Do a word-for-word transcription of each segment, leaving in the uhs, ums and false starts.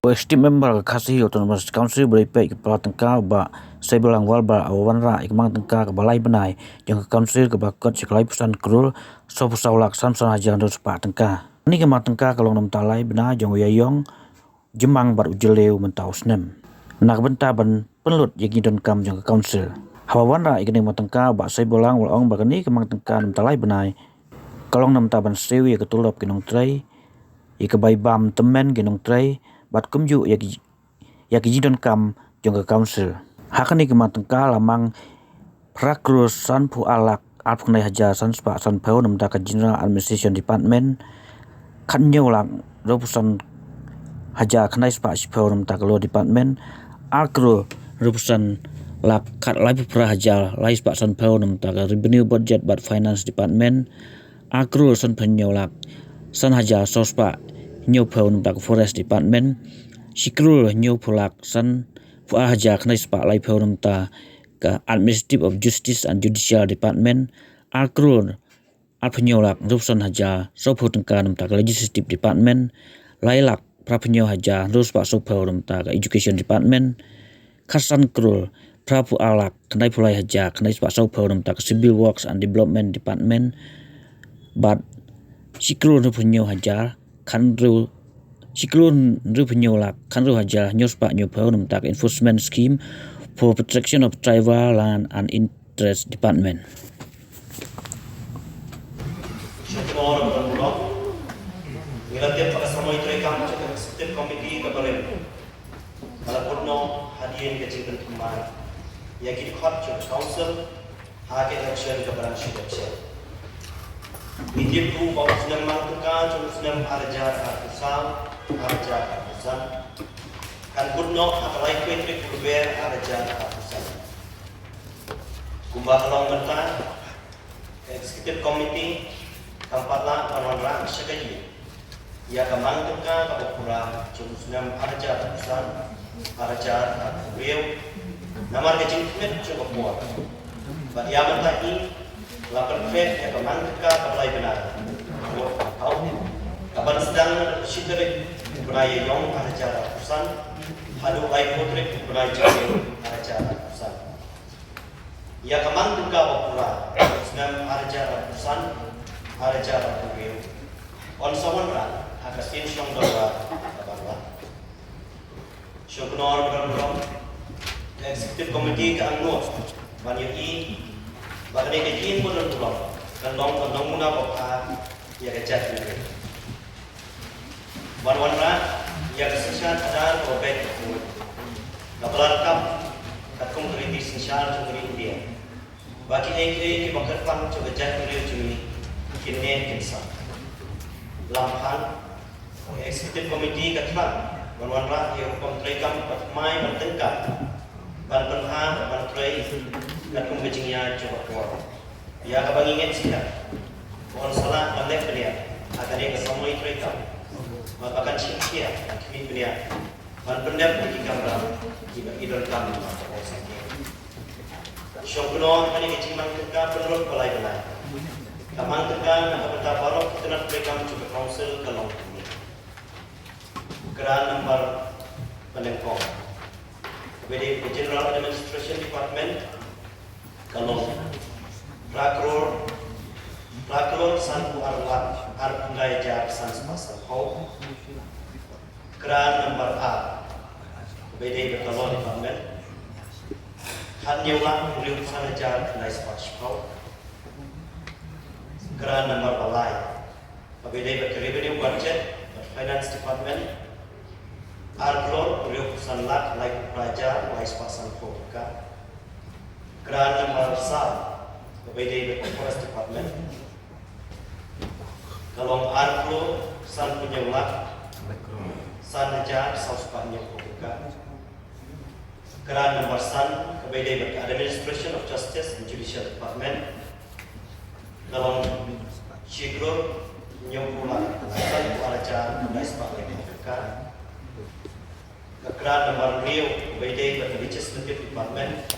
U Executive Member ka Khasi Hills Autonomous Council ba dei peit ka pla tyngka u Bah Seibalang Walbar u wanrah ïa ka mang tyngka kaba lai bnai jong ka Council kaba kut sha ka laiphew san klur sawphew saw lak sanphew san hajar hynriew spah tyngka. Kane ka mang tyngka ka long na bynta lai bnai jong u ïaïong jymmang bad u jylliew mynta u snem, na ka bynta ban pynlut ïa ki donkam jong ka Council. Haba wanrah ïa kane ka mang tyngka u Bah Seibalang u la ong ba kane ka mang tyngka na bynta lai bnai ka long na bynta ban siew ïa ka tulop ki nongtrei, ïa ka bai bam tymmen ki nongtrei bad kumjuh ïa ki ïa ki jingdonkam jong ka Council. Ha kane ka mang tyngka la mang phra klur sanphew ar lak arphew khyndai hajar san spah sanphew na bynta ka General Administration Department, khathynñiew lak hynriewphew san hajar khyndai spah shiphew na bynta ka Law Department, ar klur hynriewphew san lak khatlaiphewphra hajar lai spah sanphew na bynta ka Revenue, Budget bad Finance Department, ar klur sanphew hynñiew lak san hajar saw spah hynñiewphew na bynta ka Forest Department, shi klur hynñiewphew lak sanphew ar hajar khyndai spah laiphew na bynta ka Administrative of Justice and Judicial Department, ar klur arphew hynñiew lak hynriewphew san hajar sawphew tyngka na bynta ka Legislative Department, lai lak phraphew hynñiew hajar hynriew spah sawphew na bynta ka Education Department, khatsan klur phraphew ar lak khyndaiphew lai hajar khyndai spah sawphew na bynta ka Civil Works and Development Department, bad shi klur hynriewphew hynñiew hajar khathynriew, shi klur hynriewphew hynñiew lak khathynriew hajar hynñiew spah hynñiewphew na bynta ka Enforcement Scheme for Protection of Tribal Land and Interest Department. Shukor, Honorable Block. Ngi la tip ba ka samoi treikam jong ka Executive Committee ka barim ka la kut noh hadien ka jingpynthymmai ïa ki dkhot jong ka Council ha ka election kaba dang shu dep shen. Ngi tip ruh ba u snem mang tyngka jong u snem ar hajar arphew saw, ar hajar arphew san kan kut noh ha ka laiphew tarik u Lber ar hajar arphew san. Kumba ka long mynta, ka Executive Committee kam pat lah ban wanrah sha ka ïing ïa ka mang tyngka kaba pura jong u snem ar hajar arphew san, ar hajar arphew hynriew namar ka jingkhmih jong ka por. Bad ïa mynta hi la pynkhreh ïa ka mang tyngka kaba lai bnai, ka ban sdang naduh shi tarik u bnai Ïaïong ar hajar arphew san haduh laiphew tarik u bnai Jylliew ar hajar arphew san. Ïa ka mang tyngka ba pura jong u snem ar hajar arphew san, ar hajar arphew hynriew yn sa wanrah ha ka sien shong dorbar ka Bangla. Shukor, Honorable Block. Ka Executive Committee ka angnud ban ïohi ba kane ka ïing ba don burom kan long ka nongmuna ba bha ïa ka jaitbynriew. Ban wanrah ïa ka synshar khadar kaba beit kaba khuid, kaba la rakam katkum ka riti synshar jong ka ri India, ba kiei kiei kiba kyrpang jong ka jaitbynriew jong ngi kin neh kin sah. Lam phang, ka Executive Committee ka thrang ban wanrah ïa ka rukom treikam ba thymmai ban tyngkam, ban pynhap, ban trei katkum ka jingïaid jong ka por. Ïa kaba ngi ngeit skhem ba yn sa lah ban leh bniah ha kane ka samoi treikam, bad ba kan shim khia ban khmih bniah ban pyndep ïa ki kamram kiba ki donkam ha ka por sangeh. Shong kynnoh, kane ka jingmang tyngka pynlut ba lai bnai, ka mang tyngka na ka bynta baroh ki tnat treikam jong ka Council ka long kumne. Grant number ba nyngkong, kaba dei ka General Administration Department, ka long phra klur, phra klur sanphew ar lak arphew khyndai hajar san spah sanphew. Grant number ar, kaba dei bad ka Law Department, khathynñiew lak hynriewphew san hajar khyndai spah shiphew. Grant number ba lai, kaba dei bad ka Revenue, Budget bad Finance Department, ar klur hynriewphew san lak laiphew phra hajar lai spah sanphew tyngka. Grant number saw, kaba dei bad ka Forest Department, ka long ar klur sanphew hynñiew lak san hajar saw spah hynñiewphew tyngka. Grant number san, kaba dei bad ka Administration of Justice and Judicial Department, ka long shi klur hynñiewphew lak sanphew ar hajar lai spah laiphew tyngka. Ka grant number hynriew, kaba dei bad ka Legislative Department,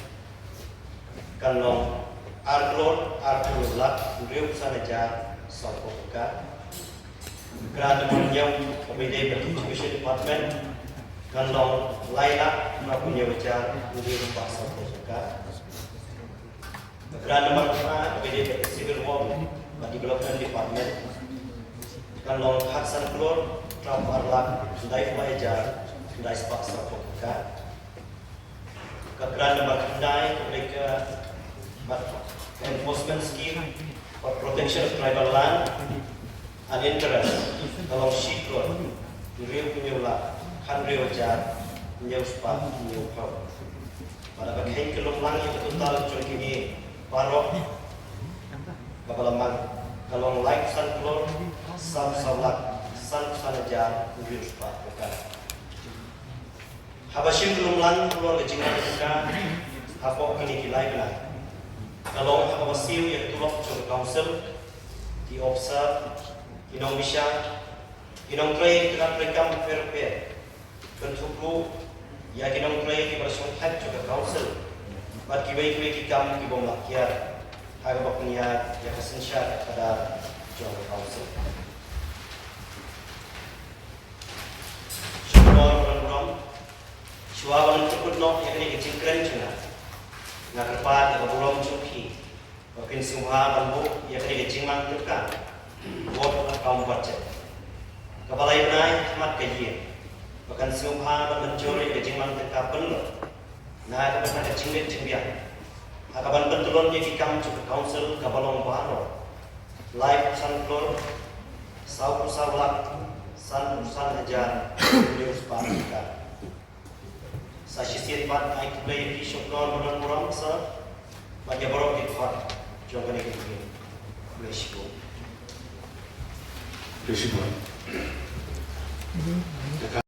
kan long ar klur ar phew lak hynriewphew san hajar sawphew tyngka. Grant number hynñiew, kaba dei bad ka Education Department, Kan long lai lak hynriewphew hajar hynriew spah sawphew tyngka. Ka grant number khatphra kaba ïadei bad Civil Work bad Development Department kan long khatsan klur hynriewphew ar lak khyndaiphew lai hajar khyndai spah sawphew tyngka. Ka grant number khyndai kaba ïadei ka bad ka Enforcement Scheme for Protection of Tribal Land and Interest ka long shi klur hynriewphew hynñiew lak khathynriew hajar hynñiew spah hynñiewphew. Bad haba kheiñ kyllum lang ïa ka total jong kine baroh kaba la mang ka long laiphew san klur sawphew saw lak sanphew san hajar hynriew spah tyngka. Haba shim kyllum lang halor ka jingmang tyngka hapoh kine ki lai bnai, ka long ha kaba siew ïa ka tulop jong ka Council, ki officer, ki nongbishar, ki nongtrei ki tnat treikam bapher bapher, kynthukluh ïa ki nongtrei kiba la shongthait jong ka Council bad kiwei kiwei ki kam ki bym lah kiar, ha kaba pynïaid ïa ka synshar ka khadar jong ka Council. Shuwa ban burom, shuwa ban kyrpad noh ïa kane ka jingkren jong nga, nga kyrpad ïa ka burom jong phi ba phin sngewbha ban buh ïa kane ka jingmang tyngka, vote account budget, kaba lai bnai ha khmat ka ïing, ba kan sngewbha ban mynjur ïa ka jingmang tyngka pynlut na ka bynta ka jingngeit jingbiang ha kaban pyntyllun ïa ki kam jong ka Council kaba long baroh laiphew san klur sawphew saw lak sanphew san hajar hynriew spah tyngka. Sa shisien pat ai khublei ïa phi shopnor ba don burom, sir, bad ïa baroh ki khot jong kane ka ïing. Khublei shibun. Khublei shibun.